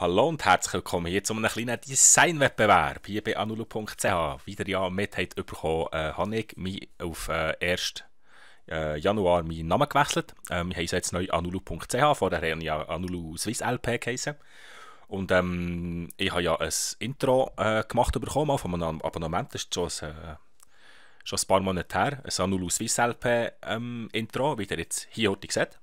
Hallo und herzlich willkommen hier zu einem kleinen Designwettbewerb hier bei anulu.ch. Wie ihr ja mit habt bekommen, habe ich mich auf 1. Januar meinen Namen gewechselt. Wir heißen jetzt neu anulu.ch, vorher haben ja Anulu Swiss LP geheißen. Und ich habe ja ein Intro gemacht bekommen von einem Abonnement, das ist schon ein paar Monate her, ein Anulu Swiss LP Intro, wie ihr jetzt hier heute seht.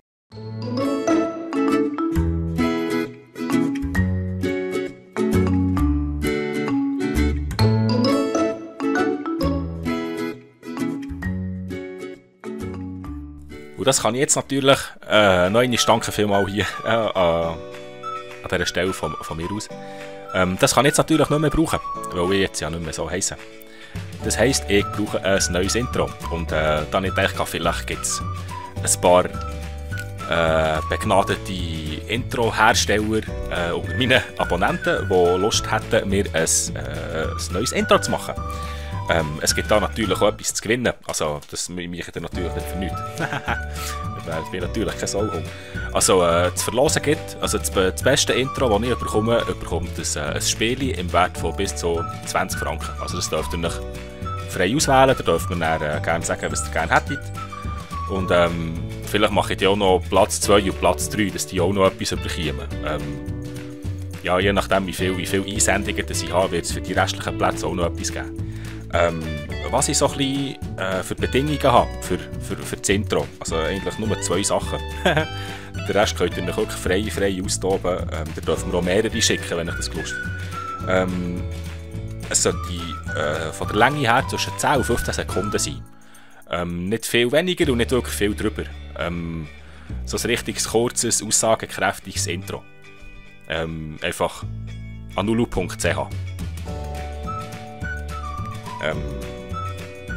Und das kann ich jetzt natürlich, noch einmal danke vielmals hier an dieser Stelle von mir aus. Das kann ich jetzt natürlich nicht mehr brauchen, weil ich jetzt ja nicht mehr so heisse. Das heisst, ich brauche ein neues Intro. Und dann ich denke, vielleicht gibt es ein paar begnadete Intro-Hersteller unter meinen Abonnenten, die Lust hätten, mir ein neues Intro zu machen. Es gibt da natürlich auch etwas zu gewinnen, also das mache ich dann natürlich nicht für nichts. Das wäre natürlich kein Sauhung. Also zu verlosen gibt, also das beste Intro, das ich bekomme, bekommt ein Spiel im Wert von bis zu 20 Franken. Also das dürft ihr nicht frei auswählen, da dürft ihr dann gerne sagen, was ihr gerne hättet. Und vielleicht mache ich die auch noch Platz 2 und Platz 3, dass die auch noch etwas bekommen. Ja, je nachdem wie viele Einsendungen ich habe, wird es für die restlichen Plätze auch noch etwas geben. Was ich so ein bisschen für Bedingungen habe für das Intro, also eigentlich nur 2 Sachen. Den Rest könnt ihr wirklich frei austoben. Da dürfen wir auch mehrere schicken, wenn ich das gelust habe. Es sollte von der Länge her zwischen 10 und 15 Sekunden sein. Nicht viel weniger und nicht wirklich viel drüber. So ein richtiges, kurzes, aussagekräftiges Intro. Einfach anulu.ch.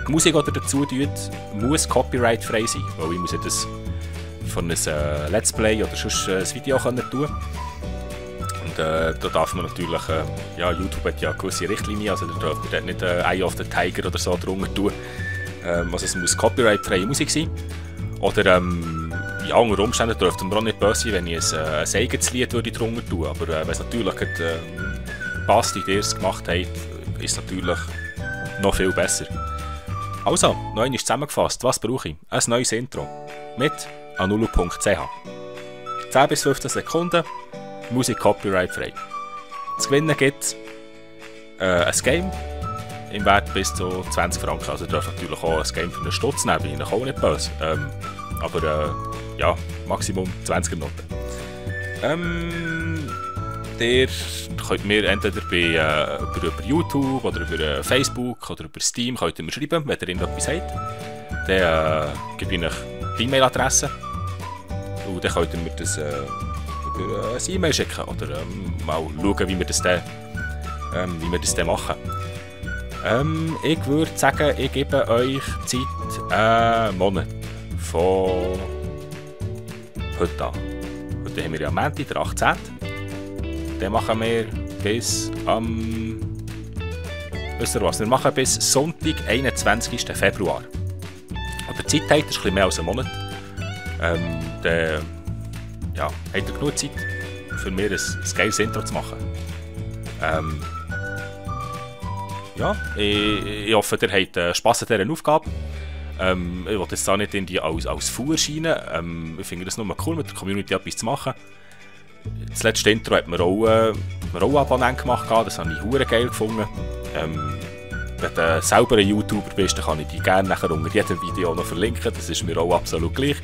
Die Musik, die ihr dazu tut, muss copyrightfrei sein, weil ich muss ja das von einem Let's Play oder sonst ein Video tun können. Und da darf man natürlich, ja, YouTube hat ja gewisse Richtlinien, also da darf man dort nicht Eye of the Tiger oder so drunter tun. Also es muss copyrightfreie Musik sein. Oder in anderen Umständen dürfte man auch nicht böse sein, wenn ich ein eigenes Lied drunter tun würde. Aber wenn es natürlich passt, wie ihr es gemacht habt, ist es natürlich noch viel besser. Also, noch einmal zusammengefasst, was brauche ich? Ein neues Intro mit anulu.ch. 10 bis 15 Sekunden, Musik copyright-frei. Zu gewinnen gibt es ein Game im Wert bis zu 20 Franken. Also ihr dürft natürlich auch ein Game für einen Stutz nehmen, bin ich auch nicht böse. Aber ja, Maximum 20er Noten. Ihr könnt mir entweder über YouTube oder über Facebook oder über Steam könnt ihr mir schreiben, wenn ihr irgendetwas habt. Dann gebe ich euch die E-Mail-Adresse und dann könnt ihr mir das über ein E-Mail schicken oder mal schauen, wie wir das dann machen. Ich würde sagen, ich gebe euch Zeit einen Monat von heute an. Heute haben wir ja Montag, der 18. Dann machen wir bis wisst ihr was? Wir machen bis Sonntag, 21. Februar. Oder die Zeit habt ihr, ist ein bisschen mehr als ein Monat. Dann ja, habt ihr genug Zeit, für mir ein geiles Intro zu machen. Ja, ich hoffe, ihr habt Spass an dieser Aufgabe. Ich will jetzt auch nicht irgendwie als Fuhr erscheinen. Ich finde es nur cool, mit der Community etwas zu machen. Das letzte Intro hat mir auch einen Abonnent gemacht, das habe ich hure geil gefunden. Wenn du selber ein YouTuber bist, dann kann ich dich gerne nachher unter jedem Video noch verlinken, das ist mir auch absolut gleich.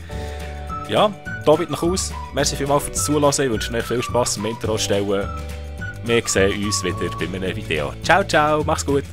Ja, David nach aus, merci vielmals fürs Zuhören, ich wünsche euch viel Spass beim Intro stellen. Wir sehen uns wieder bei einem Video. Ciao, ciao, mach's gut!